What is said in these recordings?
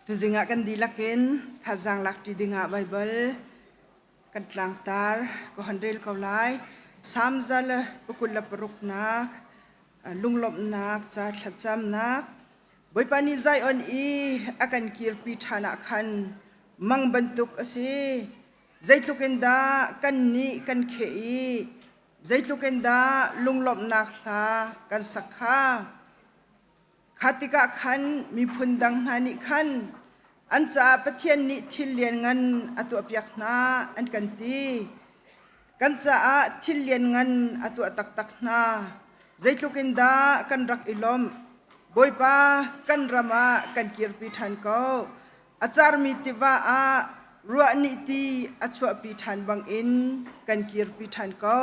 Tuzing ah kan dihlak in thazaang lakṭi dingah Baibal kan tlangtar ka hon rel ko lai. Salm zal pakul le paruknak, lunglawmhnak ca thlacamnak. Bawipa nih Zion i a kan kirpi ṭhan ah khan mang bantuk a si. Zeitluk in dah kannih kan kheh i zeitluk in dah lunglawmhnak hla kan sak kha. Kha tikah khan miphun dang hna nih khan an caah Pathian nih thil lianngan a tuahpiak hna an kan ti. Kan caah thil lianngan a tuah taktak hna. Zeitluk in dah kan rak i lawmh. Bawipa kan ram ah kan kirpi ṭhan ko. A carmi tiva ah ruah nih ti a chuahpi ṭhan bangin kan kirpi ṭhan ko.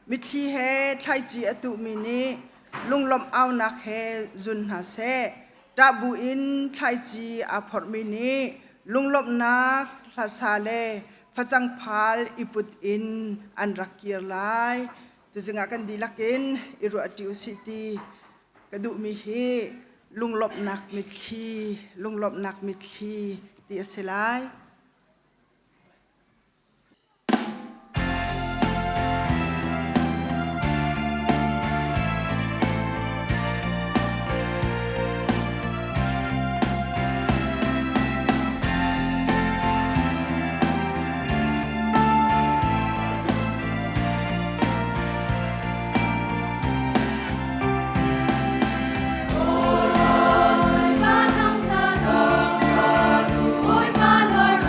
Mitthli he thlaici a tuhmi nih lunglawmh aunak he zun hna seh. Ṭah buin thlaici aa phorhmi nih lunglawmhnak hlasa le facang phal i put in an rak kir lai. Tuzing ah kan dihlak in i ruahṭi usih ti ka duhmi hi lunglawmhnak mitthli, lunglawmhnak mitthli ti a si lai. Bawipa thangṭhat awk Bawipa nawl.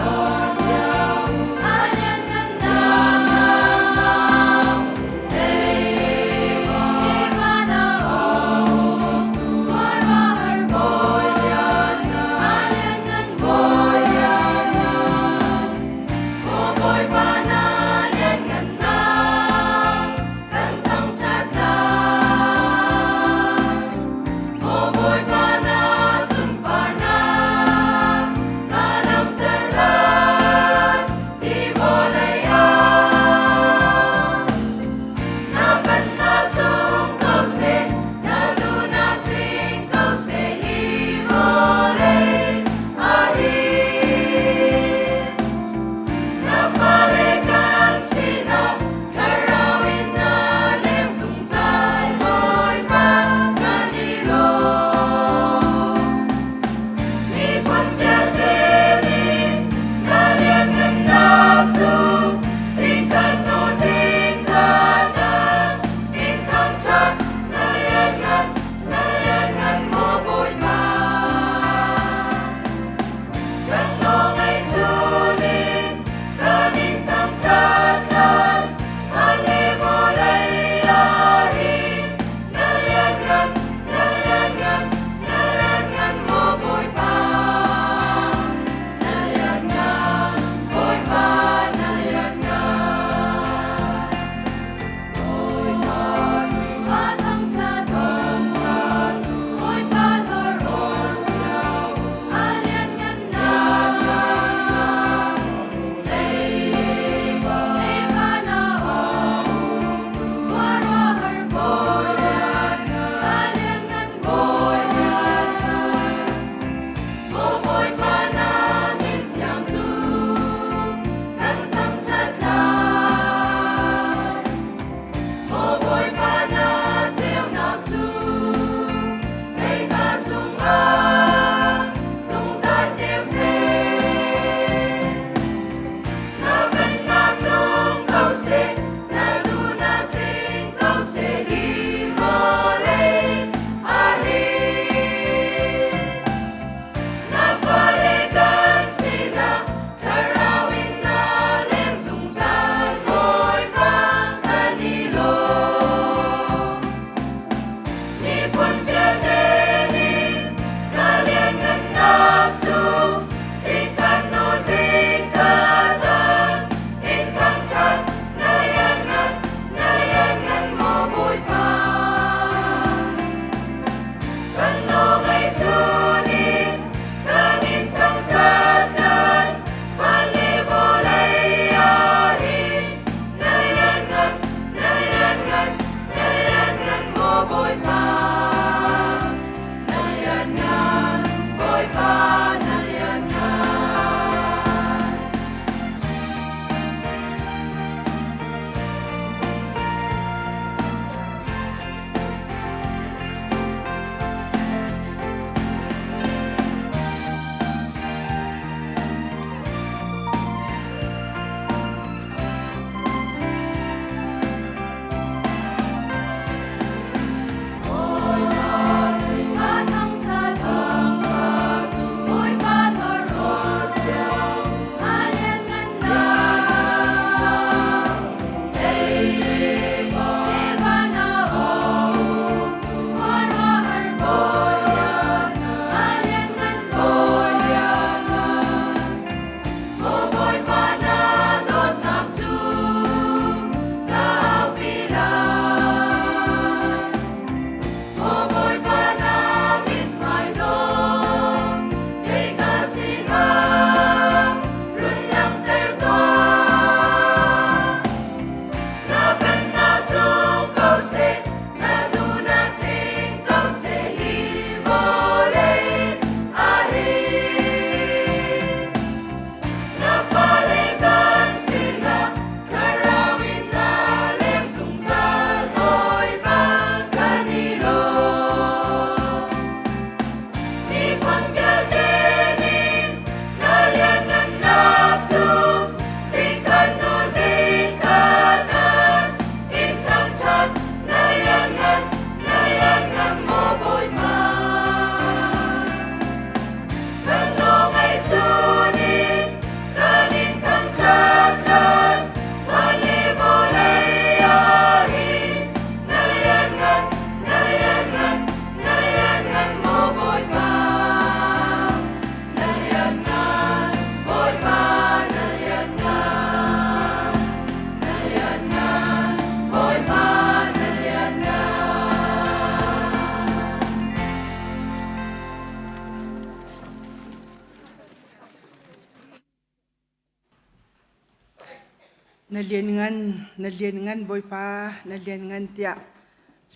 Na lianngan, na lianngan Bawipa, na lianngan tiah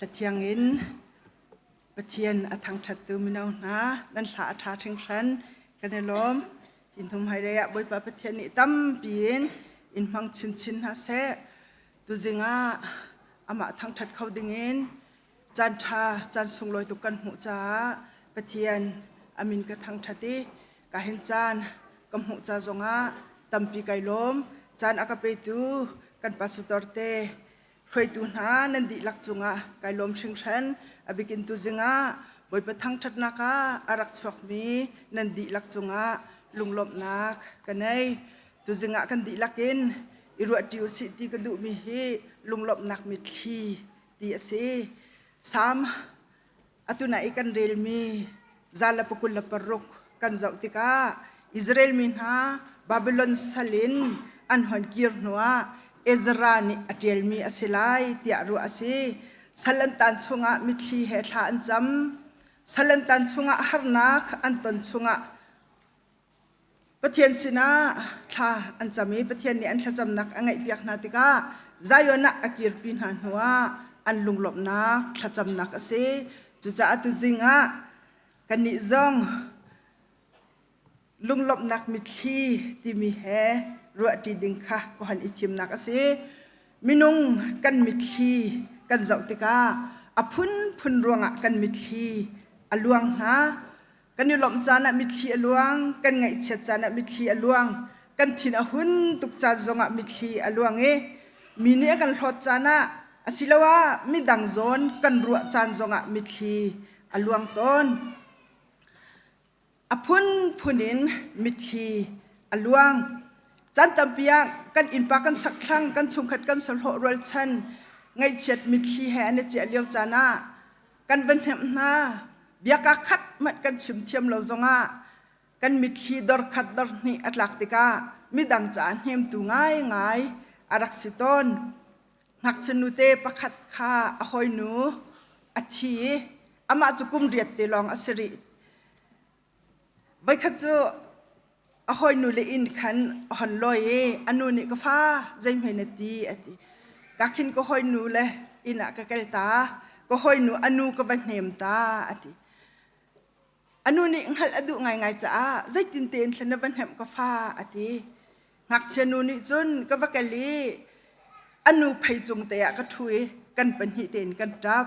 hlathiang in Pathian a thangṭhattu mino hna nan hla a ṭha hringhran kan i lawm. Hi hnu hmailei ah Bawipa Pathian nih tampi in in hmang chinchin hna seh. Tuzing ah amah thangṭhat kho dingin caan ṭha, caan sunglawi tuk kan hmuh caah Pathian a min ka thangṭhat i ka hin caan ka hmuh ca zongah tampi kai lawm. Caan a ka petu kan pastor te hruaitu hna nan dihlak cungah kai lawm hringhran. A bikin tuzing ah Bawipa thangṭhatnak ah a rak chuakmi nan dihlak cungah lunglawmhnak ka nei. Tuzing ah kan dihlak in i ruahṭi usih ti ka duhmi hi lunglawmhnak mitthli ti a si. Salm atu na i kan relmi za le 26 kan zoh tikah Israel mi hna Babylon sal in an hon kir hnuah Ezra nih a ṭialmi a si lai tiah ruah a si. Sal an tan chungah mitthli he thla an cam. Sal an tan chungah harnak an ton chungah Pathian sinah thla an cam i Pathian nih an thlacamnak a ngaihpiak hna tikah Zion ah a kirpi hna hnuah an lunglawmhnak thlacamnak a si. Cucaah tuzing ah kannih zong lunglawmhnak mitthli timi he ruahṭi ding kha ka hon i thimnak a si. Minung kan mitthli kan zoh tikah a phunphun ruangah kan mitthli a luang hna. Kan i lawmh caan ah mitthli a luang, kan ngaihchiat caan ah mitthli a luang, kan thin a hun tuk caan zongah mitthli a luang i mi nih a kan hlawt caan ah asiloah midang zawn kan ruah caan zongah mitthli a luang tawn. A phunphun in mitthli a luang. Caan tampi ah kan innpa kan chakthlang, kan chungkhat kan sahlawh rualchan ngaihchiat mitthli he an i ciah lio caan ah kan va hnemh hna. Biaka khat hmanh kan chim thiam lo zongah kan mitthli dor khat dor hnih a tlak tikah midang caah hnemtu ngaingai a rak si tawn. Ngakchia nute pakhat kha a hawinu a thi i amah cu kum riat te lawng a si rih. Voikhat cu a hawinu le inn khan a hon lawi i a nu nih ka fa zeihmai na ti a ti. Ka khin ka hawinu le inn ah ka kal ta, ka hawinu a nu ka va hnem ta a ti. A nu nih hngalh a duh ngaingai caah zeitin tein thla na va hnemh ka fa a ti. Ngakchia nu nih cun ka va kal i a nu phei cung te ah ka ṭhu i kan pahnih tein kan ṭap.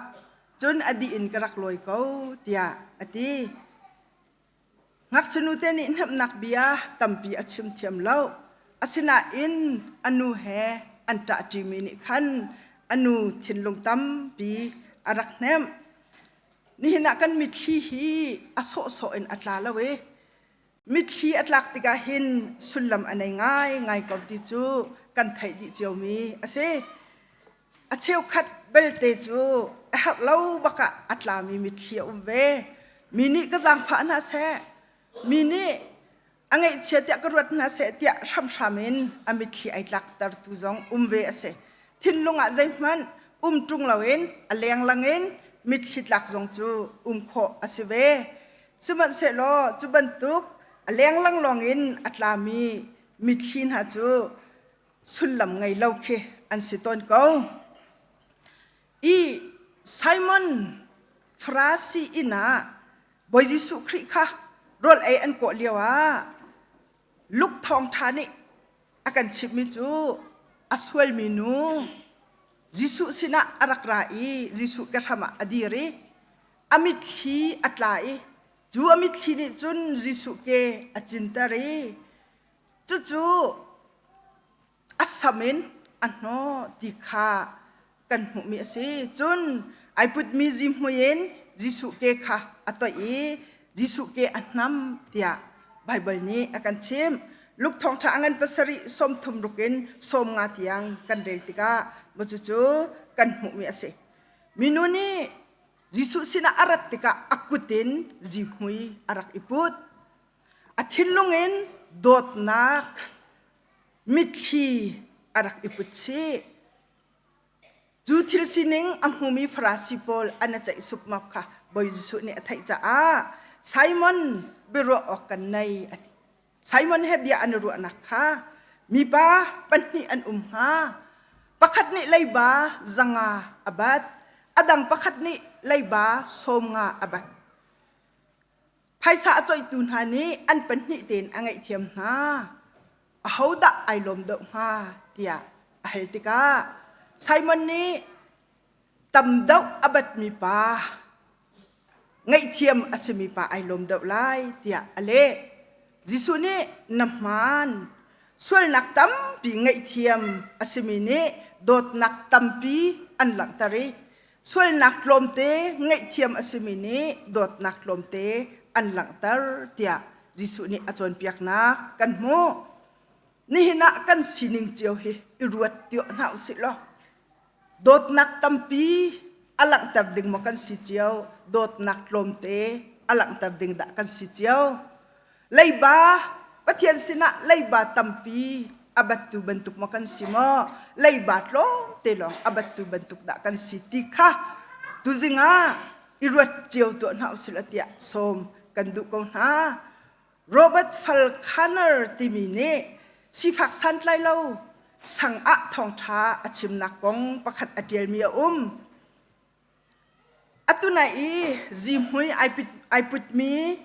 Cun a dih in ka rak lawi ko tiah a ti. Ngakchia nute nih hnemhnak bia tampi a chim thiam lo. Asinain a nu he an ṭahṭimi nih khan a nu thinlung tampi a rak hnemh. Nihin ah kan mitthli hi a sawhsawh in a tla lo i mitthli a tlak tikah hin sullam a nei ngaingai ko ti cu kan theih dih ciomi a si. A cheukhat belte cu a herh lo bak ah a tlami mitthli a um ve. Mi nih ka zaangfah hna seh, mi nih a ngaihchia tiah ka ruat hna seh tiah hramhram in a mitthli ai tlaktertu zong um ve a si. Thinlung ah zeihmanh um ṭung loin a lenglang in mitthli tlak zong cu um khawh a si ve. Sihmanhsehlaw cu bantuk a lenglang lawng in a tlami mitthli hna cu sullam ngei lo khi an si tawn ko. I Simon Farasi inn ah Bawi Jesuh Khrih kha rawl ei an kawh lio ah Luke thawngṭha nih a kan chimhmi cu a sualmi nu Jesuh sinah a rak ra i Jesuh ke hram ah a dir i a mitthli a tla i cu a mitthli nih cun Jesuh ke a cinter i cucu a sam in a hnawh ti kha kan hmuhmi a si. Cun ai putmi zihmui in Jesuh ke kha a toih i Jesuh ke a hnam tiah Baibal nih a kan chimh. Luke thawngṭha a ngan pasarih sawmthum ruk in 50 tiang kan rel tikah maw cucu kan hmuhmi a si. Minu nih Jesuh sinah a rat tikah a kut in zihmui a rak i put. A thinlung in dawtnak mitthli a rak i put chih. Cu thil sining a hmumi Farasi pawl an a ceih supmap kha Bawi Jesuh nih a theih caah Simon biaruah awk kan nei a ti. Simon he bia an i ruahnak kha. Mipa pahnih an um hnga. Pakhat nih leiba 500 a bat, a dang pakhat nih leiba 90 a bat. Phaisa a coihtu hna nih an pahnih tein a ngaihthiam hna. Ahodah ai lawm deuh hnga tiah a hal tikah Simon nih tam deuh a batmi pa ngaihthiam a simi pa ai lawm deuh lai tiah a leh. Jesuh nih na hmaan sualnak tampi ngaihthiam a simi nih dawtnak tampi an langhter i sualnak tlawmte ngaihthiam a simi nih dawtnak tlawmte an langhter tiah Jesuh nih a cawnpiaknak kan hmuh. Nihin ah kan sining cio hi i ruat tiawh hna usih law dawtnak tampi a langhter ding maw kan si cio dawtnak tlawmte a langhter ding dah kan si cio leiba Pathian sinah leiba tampi a battu bantuk maw kan si maw leiba tlawmte lawng a battu bantuk dah kan si ti kha tuzing ah i ruat cio tuah hna usih law tiah sawm kan duh ko hna. Robert Falconer timi nih sifak santlai lo sang ah thawngṭha a chimnak kong pakhat a ṭialmi a um. Atu nai i zihmui ai putmi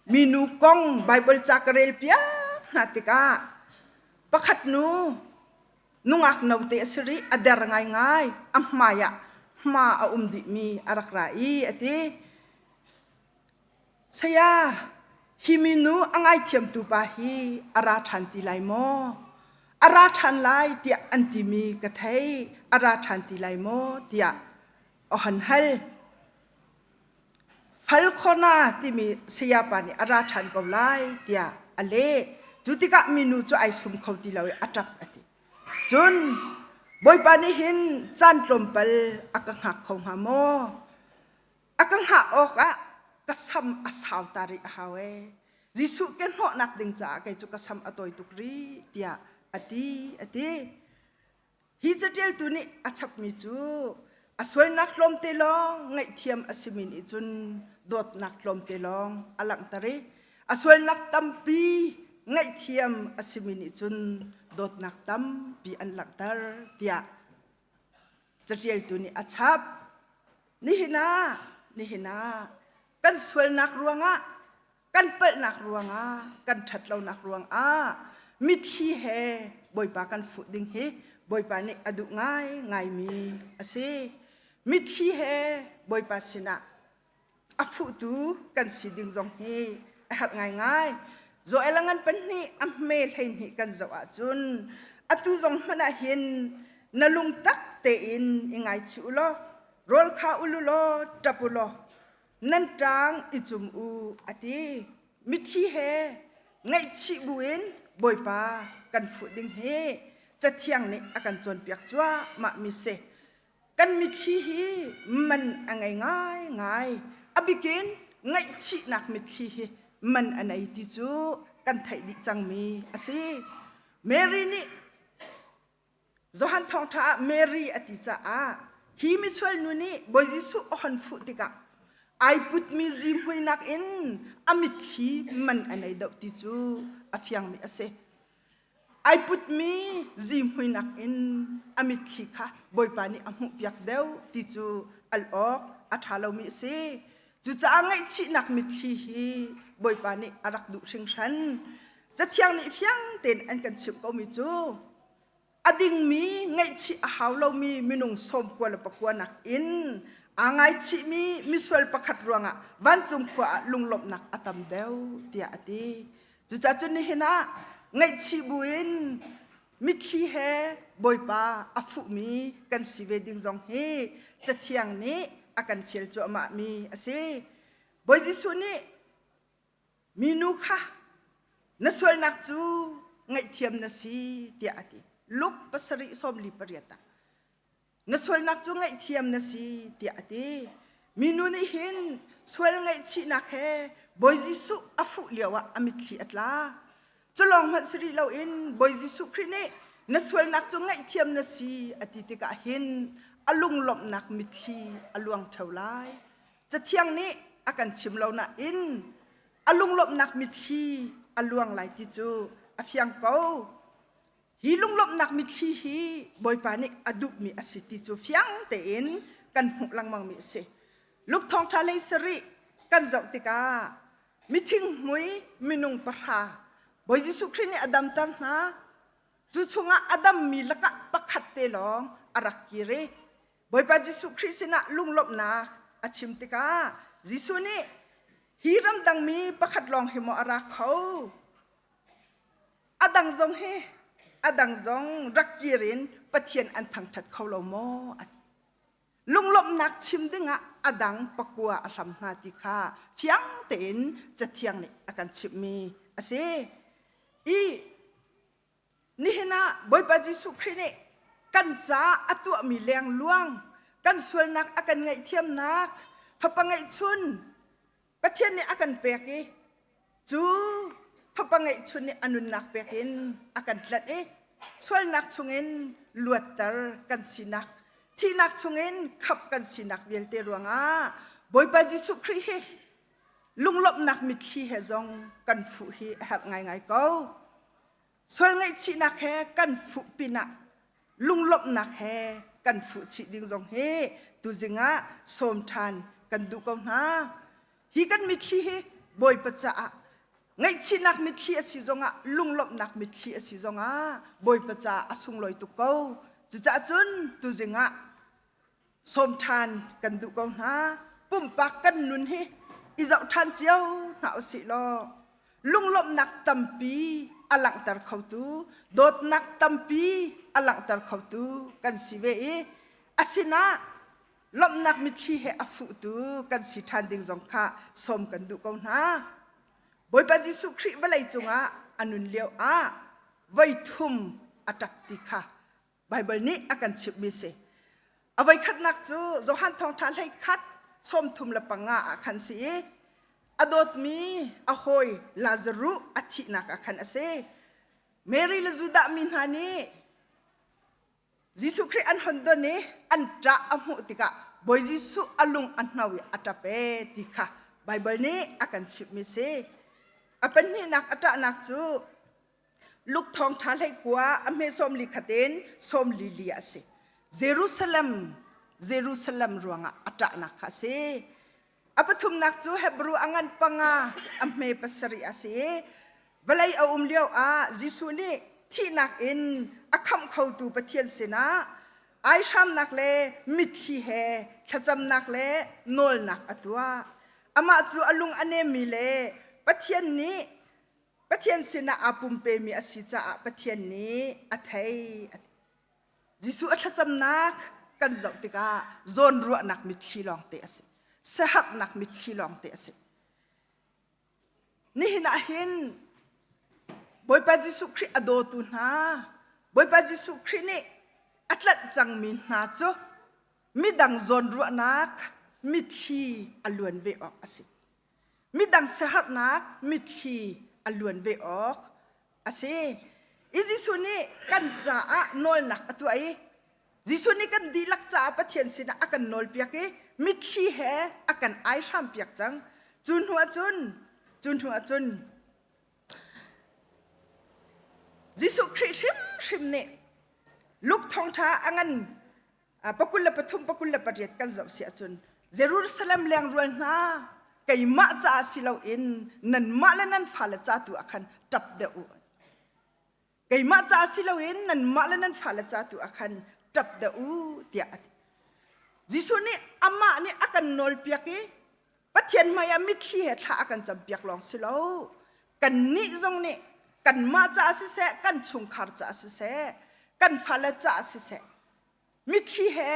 minu kong Baibal ca ka rel piak hna tikah pakhat nu nungak note a si rih, a der ngaingai, a hmai ah hma a um dihmi a rak ra i a ti. Saya, hi minu a ngaithiamtu pa hi a ra ṭhan ti lai maw? A ra ṭhan lai tiah an timi ka thei. A ra ṭhan ti lai maw? tiah a hon hal. Falkhona timi sayapa nih a ra ṭhan ko lai tiah a leh. Cu tikah minu cu ai sum kho ti lo i a ṭap a ti. Cun Bawipa nih hin caan tlawmpal a ka hngak kho hnga maw? A ka hngah awkah ka sam a sau ta rih a hau ee. Jesuh ke hnawhnak ding caah kei cu ka sam a tawi tuk rih tiah a ti a ti. Hi catialtu nih a chapmi cu a sualnak tlawmte lawng ngaihthiam a simi nih cun dawtnak tlawmte lawng a langhter i a sualnak tampi ngaihthiam a simi nih cun dawtnak tampi an langhter tiah Catialtu nih a chap. Nihin ah, nihin ah kan sualnak ruangah, kan palhnak ruangah, kan ṭhatlonak ruangah mitthli he Bawipa kan fuh ding hi Bawipa nih a duh ngai ngaimi a si. Mitthli he Bawipa sinah a fuhtu kan si ding zong hi a herh ngaingai. Joel a ngan pahnih a hme 12 kan zoh ahcun atu zong hmanh ah hin na lungtak tein i ngaichih u law rawl kha ul u law ṭap u law nan ṭang i cum u a ti. Mitthli he ngaihchih buin Bawipa kan fuh ding hi Cathiang nih a kan cawnpiak cuahmah mi si. Kan mitthli hi man a ngei ngaingai. A bikin ngaihchihnak mitthli hi man a nei ti cu kan theih dih cangmi a si. Mary nih Johan thawngṭha ah Mary a ti caah hi misual nu nih Bawi Jesuh a hon fuh tikah ai putmi zihmui nakin a mitthli man a nei deuh ti cu a fiangmi a si. Ai putmi zihmui nakin a mitthli kha Bawipa nih a hmuhpiak deuh ti cu al awk a ṭha lomi a si. Cucaah ngaihchihnak mitthli hi Bawipa nih a rak duh hringhran. Cathiang nih fiang tein an kan chimh komi cu a dingmi ngaihchih a hau lomi minung 99 nakin aa ngaichihmi misual pakhat ruangah vancung khua ah lunglawmhnak a tam deuh tiah a ti. Cucaah cun nihin ah ngaihchih buin mitthli he Bawipa a fuhmi kan si ve ding zong hi Cathiang nih a kan fial cuahmahmi a si. Bawi Jesuh nih minu kha na sualnak cu ngaihthiam na si tiah a ti. Luke pasarih 48 ah Na sualnak cu ngaihthiam na si tiah a ti. Minu nih hin sual ngaihchihnak he Bawi Jesuh a fuh lioah a mitthli a tla. Culawng hmanh si rih loin Bawi Jesuh Khrih nih na sualnak cu ngaihthiam na si a ti tikah hin a lunglawmhnak mitthli a luang ṭheo lai. Cathiang nih a kan chim lo nain a lunglawmhnak mitthli a luang lai ti cu a fiang ko. Hi lunglawmhnak mitthli hi Bawipa nih a duhmi a si ti cu fiang tein kan hmuh lengmangmi a si. Luke thawngṭha lei sarih kan zoh tikah mithinghmui minung pahra Bawi Jesuh Khrih nih a damter hna. Cu chungah a dammi lakah pakhat te lawng a rak kir i Bawipa Jesuh Khrih sinah lunglawmhnak a chim tikah Jesuh nih hi ramdangmi pakhat lawng hi maw a ra kho? A dang zong hi a dang zong rak kir in Pathian an thangṭhat kho lo maw? A ti. Lunglawmhnak chim dingah a dang pakua a hlam hna ti kha fiang tein Cathiang nih a kan chimhmi a si. I nihin ah Bawipa Jesuh Khrih nih kan caah a tuahmi lengluang, kan sualnak a kan ngaihthiamnak, fapa ngeihchun Pathian nih a kan pek i cu fapa ngeihchun nih a nunnak pek in a kan tlanh i sualnak chungin luatter kan sinak thihnak chungin khamh kan sinak vialte ruangah Bawipa Jesuh Khrih hi lunglawmhnak mitthli he zong kan fuh hi a herh ngaingai ko. Sual ngaihchihnak he kan fuh pinah lunglawmhnak he kan fuh chih ding zong hi tuzing ah sawm ṭhan kan duh ko hna. Hi kan mitthli hi Bawipa caah ngaihchihnak mitthli a si zongah lunglawmhnak mitthli a si zongah Bawipa caah a sunglawi tuk ko. Cucaah cun tuzing ah sawm ṭhan kan duh ko hna. Pumpak kan nun hi i zoh ṭhan cio hna usih law lunglawmhnak tampi a langhter khotu, dawtnak tampi a langhter khotu kan si ve i a sinah lawmhnak mitthli he a fuhtu kan si ṭhan ding zong kha sawm kan duh ko hna. Bawipa Jesuh Khrih vawlei cungah a nun lio ah voi thum a ṭap ti kha Baibal nih a kan chimhmi si. A voikhatnak cu Johan Thawngṭha 11 35 ah khan si i a dawtmi a hawi Lazaruh a thihnak ah khan a si. Mary le Judah mi hna nih Jesuh Khrih an hon don i an ṭah a hmuh tikah Bawi Jesuh a lung a hno i a ṭap ee ti kha Baibal nih a kan chimhmi si. A pahnihnak a ṭahnak cu Luke thawngṭha 19 a hme 44 khat in 44 a si. Jerusalem, Jerusalem ruangah a ṭahnak kha a si. A pathumnak cu Hebrew a ngan panga a hme pasarih a si i vawlei a um lio ah Jesuh nih thihnak in a khamh khotu Pathian sinah aihramnak le mitthli he thlacamnak le nawlnak a tuah. Amah cu a lung a nemmi le Pathian nih Pathian sinah aa pumpemi a si caah Pathian nih a thei. Jesuh a thlacamnak kan zoh tikah zawnruahnak mitthli lawngte a si. Siaherhnak mitthli lawngte a si. Nihin ah hin Bawipa Jesuh Khrih a dawtu hna, Bawipa Jesuh Khrih nih a tlanh cangmi hna cu midang zawnruahnak mitthli a luan ve awk a si. Midang siaherhnak mitthli a luan ve awk a si. I Jesuh nih kan caah nawlnak a tuah i Jesuh nih kan dihlak caah Pathian sinah a kan nawlpiak i mitthli he a kan aihrampiak cang. Cu hnu ahcun cu hnu ahcun Jesuh Khrih hrimhrim nih Luke thawngṭha a ngan 23 28 kan zoh si ahcun Jerusalem lengrual hna keimah caah si loin nanmah le nan fale ca tu ah khan ṭap deuh u. Keimah caah si loin nanmah le nan fale ca tu ah khan ṭap deuh u tiah a ti. Jesuh nih amah nih a kan nawlpiak i Pathian hmaiah mitthli he thla a kan campiak lawng si lo. Kannih zong nih kanmah caah siseh, kan chungkhar caah siseh, kan fale caah siseh, mitthli he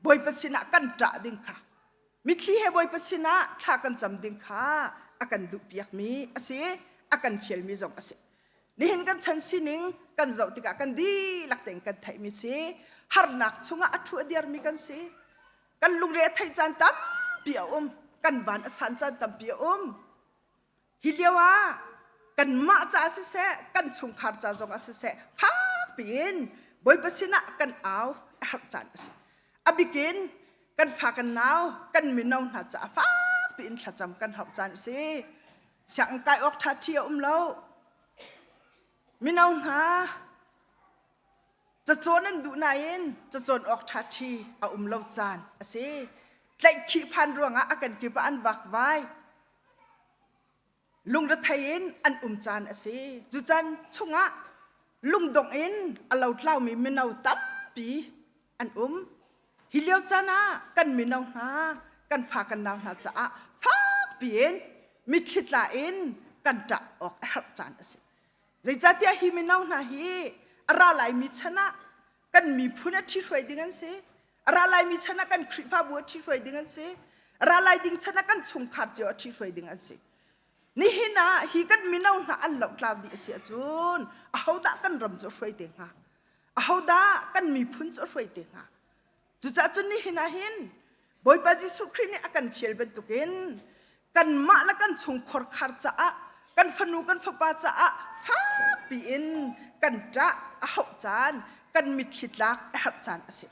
Bawipa sinah kan ṭah ding kha mitthli he Bawipa sinah thla kan cam ding kha a kan duhpiakmi a si a kan fialmi zong a si nihin kan chan sining kan zoh tikah kan dihlak tein kan theihmi si harnak chungah a thu a dirmi kan si kan lungre a theih caan tampi a um kan van a san caan tampi a um Hi lio ah kanmah ca siseh, kan chungkhar ca zong ah siseh, fak piin Bawipa sinah kan au a herh caan a si. A bikin kan fa kan nau, kan mino hna caah fak piin thlacam kan hauh caan a si. Sianginn kai awk ṭha ṭhi a um lo. Mino hna. Cacawn an duh nain cacawn awk ṭhaṭhi a um lo caan a si. Tlaihkhih phan ruangah a kan kip ah an vakvai. Lungrethei in an um caan a si. Cu caan chungah lungdongh in a lotlaumi mino tampi an um. Hi lio caan ah kan mino hna, kan fa kan nau hna caah fakpi in mitthli tla in kan ṭah awk a herh caan a si. Zeicahtiah hi mino hna hi a ra laimi chan ah kan miphun a ṭhihruai ding an si. A ra laimi chan ah kan Khrihfabu a ṭhihruai ding an si. A ra lai ding chan ah kan chungkhar cio a ṭhihruai ding an si. Nihin ah hi kan mino hna an lohtlau dih a si ahcun ahodah kan ram cu a hruai te hnga? Ahodah kan miphun cu a hruai te hnga? Cucaah cun nihin ah hin Bawipa Jesuh Khrih nih a kan fial bantukin kanmah le kan chungkhar khar caah kan fanu kan fapa caah fakpi in kan ṭah a hauh caan kan mitthli tlak a herh caan a si.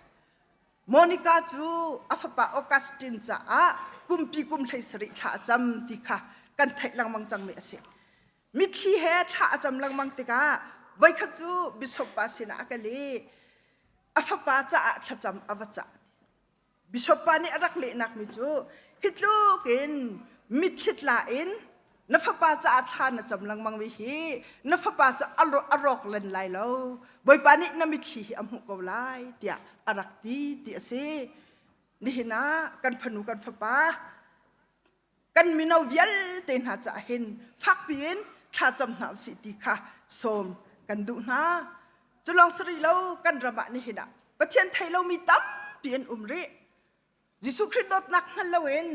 Monica cu a fapa Augustine caah kumpi kum 17 thla a cam ti kha kan theih lengmang cangmi a si. Mitthli he thla a cam lengmang tikah voikhat cu bishop pa sinah a kal i a fapa caah thlacam a va cah. Bishop pa nih a rak lehnak mi cu hi tluk in mitthli tla in na fapa caah thla na cam lengmang mi hi na fapa cu a rawk len lai lo Bawipa nih na mitthli hi a hmuh ko lai tiah a rak ti ti a si. Nihin ah kan fanu kan fapa kan mino vialte hna caah hin fakpi in thlacam hna usih ti kha sawm kan duh hna. Cu lawng si rih lo kan ram ah nihin ah Pathian thei lomi tampi an um rih. Jesuh Khrih dawtnak hngal loin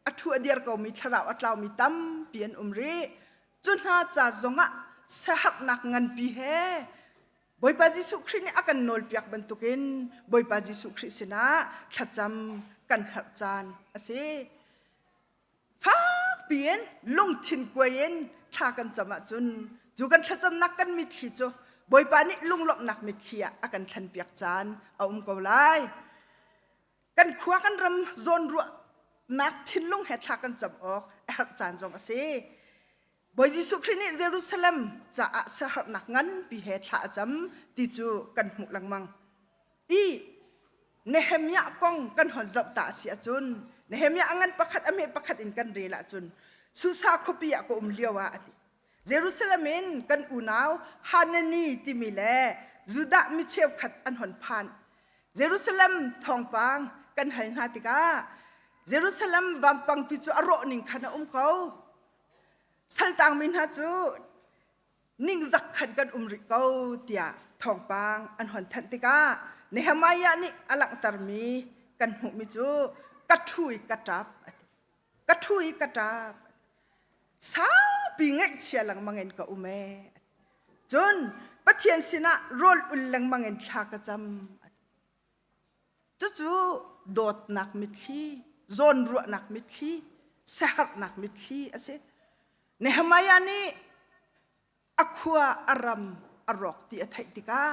a thu a dir komi thlarau a tlaumi tampi an um rih. Cu hna ca zongah siaherhnak nganpi he Bawipa Jesuh Khrih nih a kan nawlpiak bantukin Bawipa Jesuh Khrih sinah thlacam kan herh caan a si. Fakpi in lungthin kuai in thla kan cam ahcun cu kan thlacamnak kan mitthli cu Bawipa nih lunglawmhnak mitthli ah a kan thlenpiak caan a um ko lai. Kan khua kan ram zawnruahnak thinlung he thla kan cam awk a herh caan zong a si. Bawi Jesuh Khrih nih Jerusalem caah siaherhnak nganpi he thla a cam ti cu kan hmuh lengmang. I Nehemiah kong kan hon zoh ta a si ahcun Nehemiah a ngan pakhat a hme pakhat in kan rel ahcun Susa khuapi ah ka um lio ah a ti. Jerusalem in kan unau Hanani timi le Judah mi cheukhat an hon phan. Jerusalem thawngpang kan hal hna tikah Jerusalem vampangpi cu a rawh ning khan a um ko. Saltangmi hna cu ningzak khan kan um rih ko tiah thawngpang an hon thanh tikah Nehemiah nih a langhtermi kan hmuhmi cu ka ṭhu i ka ṭap a ti. Ka ṭhu i ka ṭap. Saupi ngaihchia lengmang in ka um ee. Cun Pathian sinah rawl ul lengmang in thla ka cam. Cucu dawtnak mitthli, zawnruahnak mitthli, siaherhnak mitthli a si. Nehemiah nih a khua a ram a rawk ti a theih tikah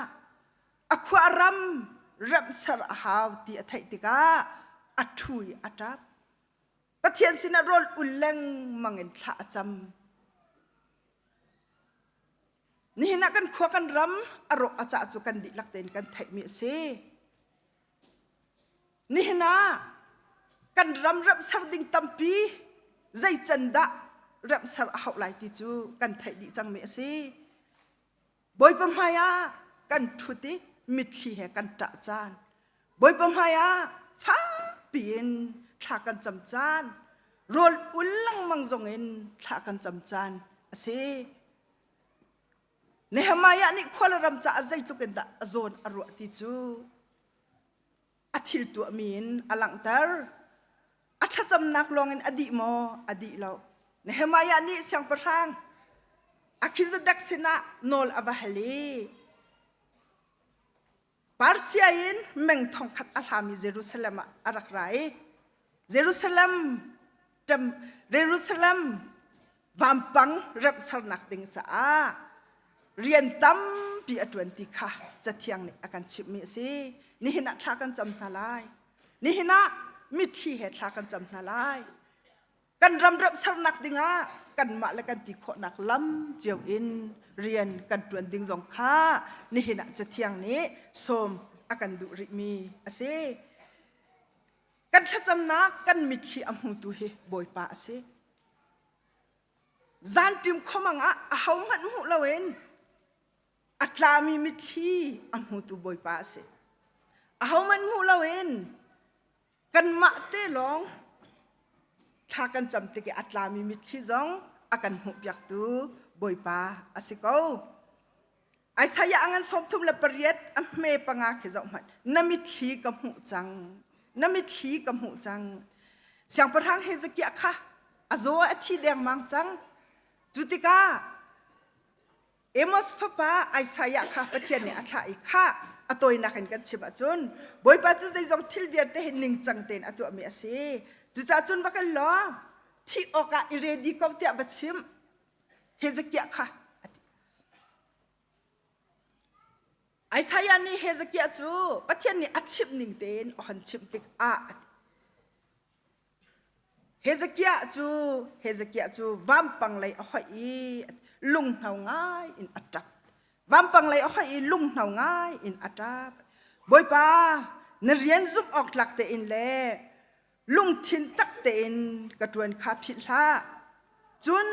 a khua a ram remhser a hau ti a theih tikah a ṭhu i a ṭap. Pathian sinah rawl ul lengmang in thla a cam. Nihin ah kan khua kan ram a rawk a cah cu kan dihlak tein kan theihmi a si. Nihin ah kan ram remhser ding tampi zei can dah remhser a hauh lai ti cu kan theih dih cangmi a si. Bawipa hmai ah kan ṭhut i mitthli he kan ṭah caan. Bawipa hmai ah fakpi in thla kan cam caan. Rawl ul lengmang zong in thla kan cam caan a si. Nehemiah nih khua le ram caah zeitluk in dah a zawn a ruah ti cu a thil tuahmi in a langhter. A thlacamnak lawngin a dih maw? A dih lo. Nehemiah nih siangpahrang Akhizadak sinah nawl a va hal i Persia in meng thongkhat a hlami Jerusalem ah a rak ra i Jerusalem Jerusalem vampang remhsernak ding caah rian tampi a ṭuan ti kha Cathiang nih a kan chimhmi a si. Nihin ah thla kan cam hna lai. Nihin ah mitthli he thla kan cam hna lai. Kan ram remh sernak dingah kanmah le kan ti khawhnak lam cio in rian kan ṭuan ding zong kha nihin ah Cathiang nih sawm a kan duh rihmi a si. Kan thlacamnak kan mitthli a hmutu hi Bawipa a si. Zanṭim khuamang ah ahohmanh hmuh loin a tlami mitthli a hmutu Bawipa a si. Ahohmanh hmuh loin kanmah te lawng thla kan cam tik i a tlami mitthli zong a kan hmuhpiaktu Bawipa a si ko. Isaiah a ngan 38 a hme panga khi zoh hmanh. Na mitthli ka hmuh cang. Na mitthli ka hmuh cang. Siangpahrang Hezekiah kha a zaw a thi dengmang cang. Cu tikah Amos fapa Isaiah kha Pathian nih a thlah i kha a tawinak in kan chim ahcun Bawipa cu zeizong thil vialte hi ningcang tein a tuahmi a si. Cucaah cun va kal law thih awkah i ready ko tiah va chim. Hezekiah kha a ti. Isaiah nih Hezekiah cu Pathian nih a chimh ning tein a hon chimh tikah a ti. Hezekiah cu Hezekiah cu vampang lei a hoih i lunghno ngai in a ṭap. Vampang lei a hoih i lunghno ngai in a ṭap. Bawipa, na rian zumh awk tlak tein le lungthin tak tein ka ṭuan kha philh hlah. Cun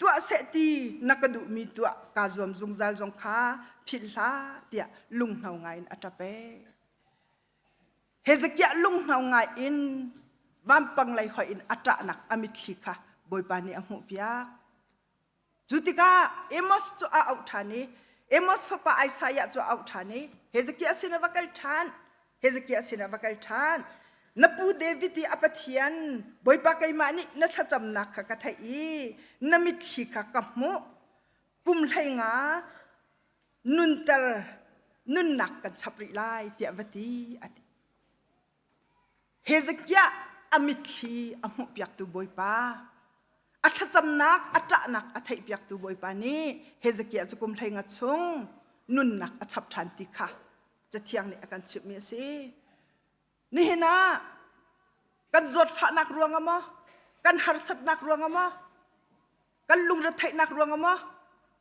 tuah seh ti na ka duhmi tuah kaa zuam zungzal zong kha philh hlah tiah lunghno ngai in a ṭap ee. Hezekiah lunghno ngai in vampang lei hoih in a ṭahnak a mitthli kha Bawipa nih a hmuhpiak. Cu tikah Amos cu a auh ṭhan i Amos fapa Isaiah cu a auh ṭhan i Hezekiah sinah va kal ṭhan. Hezekiah sinah va kal ṭhan. Na pu David i a Pathian Bawipa keimah nih na thlacamnak kha ka theih i na mitthli kha ka hmuh. Kum 15 nunter nunnak kan chap rih lai tiah va ti a ti. Hezekiah a mitthli a hmuhpiaktu Bawipa, a thlacamnak a ṭahnak a theihpiaktu Bawipa nih Hezekiah cu kum 15 chung nunnak a chap ṭhan ti kha Cathiang nih a kan chimhmi a si. Nihin ah kan zawtfahnak ruangah maw, kan harsatnak ruangah maw, kan lungretheihnak ruangah maw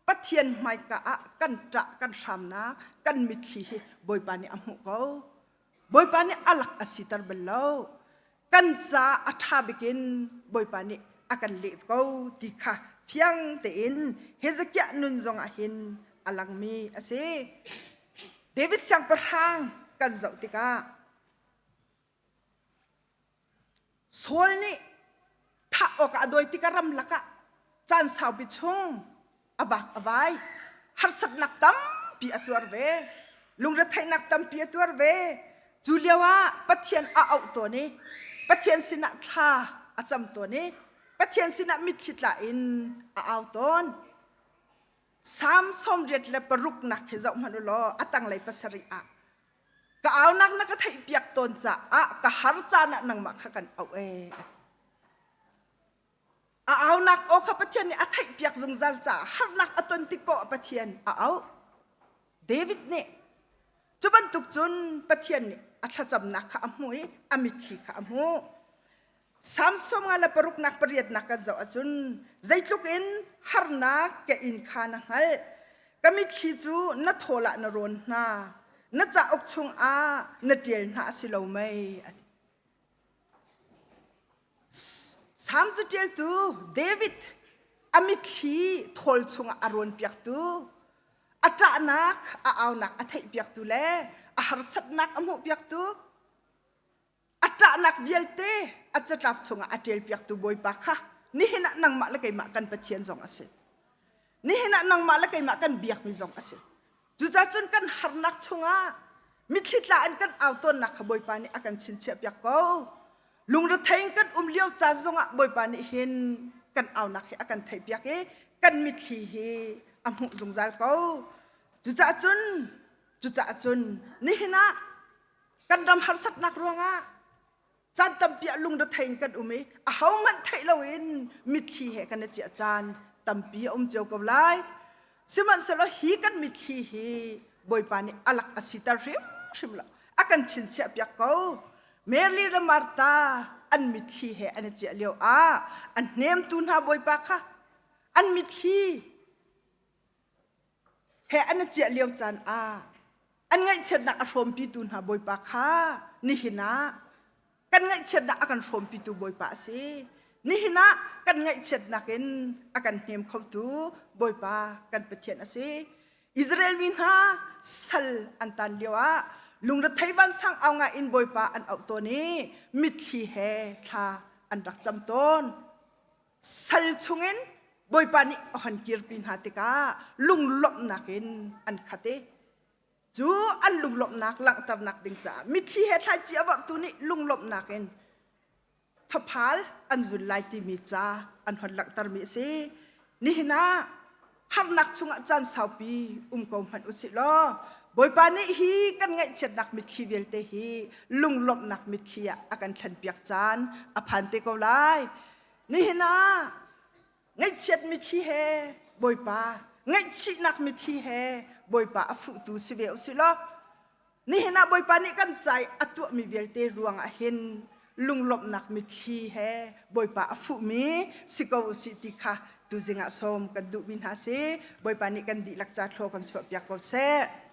Pathian hmaika ah kan ṭah kan hramnak kan mitthli hi Bawipa nih a hmuh ko. Bawipa nih a lak a siter bal lo. Kan ca a ṭha bikin Bawipa nih a kan leh ko ti kha fiang tein Hezekiah nun zong ah hin a langmi a si. David siangpahrang kan zoh tikah Saul nih thah awkah a dawi tikah ramlak ah caan saupi chung a vak a vai. Harsatnak tampi a tuar ve. Lungretheihnak tampi a tuar ve. Cu lio ah Pathian a auh tawn i Pathian sinah thla a cam tawn i Pathian sinah mitthli tla in a au tawn. Salm 86 nak hi zoh hmanh u law a tanglei pasarih ah Ka aunak na ka theihpiak tawn caah ka har caan ah nangmah kha kan auh ee. A aunak aw kha Pathian nih a theihpiak zungzal caah harnak a ton tik paoh ah Pathian a auh. David nih cu bantuk cun Pathian nih a thlacamnak kha a hmuh i a mitthli kha a hmuh. Samson nga le paruknak pariatnak kan zoh ahcun zeitluk in harnak ka in kha na hngalh. Ka mitthli cu na thawl ah na rawn hna. Na cauk chungah na ṭial hna a si lo mei? A ti. Salm caṭialtu David a mitthli thawl chungah a rawnpiaktu, a ṭahnak a aunak a theihpiaktu le a harsatnak a hmuhpiaktu, A ṭahnak vialte a catlap chungah a ṭialpiaktu Bawipa kha nihin ah nangmah le keimah kan Pathian zong a si. Nihin ah nangmah le keimah kan biakmi zong a si. Cucaah cun kan harnak chungah mitthli tla in kan au tawnnak kha Bawipa nih a kan chinchiahpiak ko. Lungrethei in kan um lio caan zongah Bawipa nih hin kan aunak hi a kan theihpiak i kan mitthli hi a hmuh zungzal ko. Cucaah cun cucaah cun nihin ah Kan ram harsatnak ruangah caan tampi ah lungrethei in kan um i ahohmanh theih loin mitthli he kan i ciah caan tampi a um cio ko lai. Sihmanhsehlaw hi kan mitthli hi Bawipa nih a lak a siter hrimhrim lo. A kan chinchiah piak ko. Mary le Martha. an mitthli he an i ciah lio ah a hnemtu hna Bawipa kha an mitthli he an i ciah lio caan ah an ngaihchiatnak a hrawmpitu hna Bawipa kha nihin ah kan ngaihchiatnak a kan hrawmpitu Bawipa a si. Nihin ah kan ngaihchiatnak in a kan hnem khotu Bawipa kan Pathian a si. Israel mi hna sal an tan lio ah lungrethei vansang au ngai in Bawipa an auh tawn i mitthli he thla an rak cam tawn. Sal chungin Bawipa nih a hon kirpi hna tikah lunglawmhnak in an khat i cu an lunglawmhnak langhternak ding caah mitthli he thlaici a vorhtu nih lunglawmhnak in faphal an zul lai timi ca an hon langhtermi a si. Nihin ah harnak chungah caan saupi um ko hmanh usih law Bawipa nih hi kan ngaihchiatnak mitthli vialte hi lunglawmhnak mitthli ah a kan thlenpiak caan a phan te ko lai. Nihin ah ngaihchiat mitthli he Bawipa ngaihchihnak mitthli he Bawipa a fuhtu si ve usih law Nihin ah Bawipa nih kan ca i a tuahmi vialte ruangah hin lunglawmhnak mitthli he Bawipa a fuhmi si ko usih ti kha tuzing ah sawm kan duhmi hna si. Bawipa nih kan dihlak ca thlaw kan chuahpiak ko seh.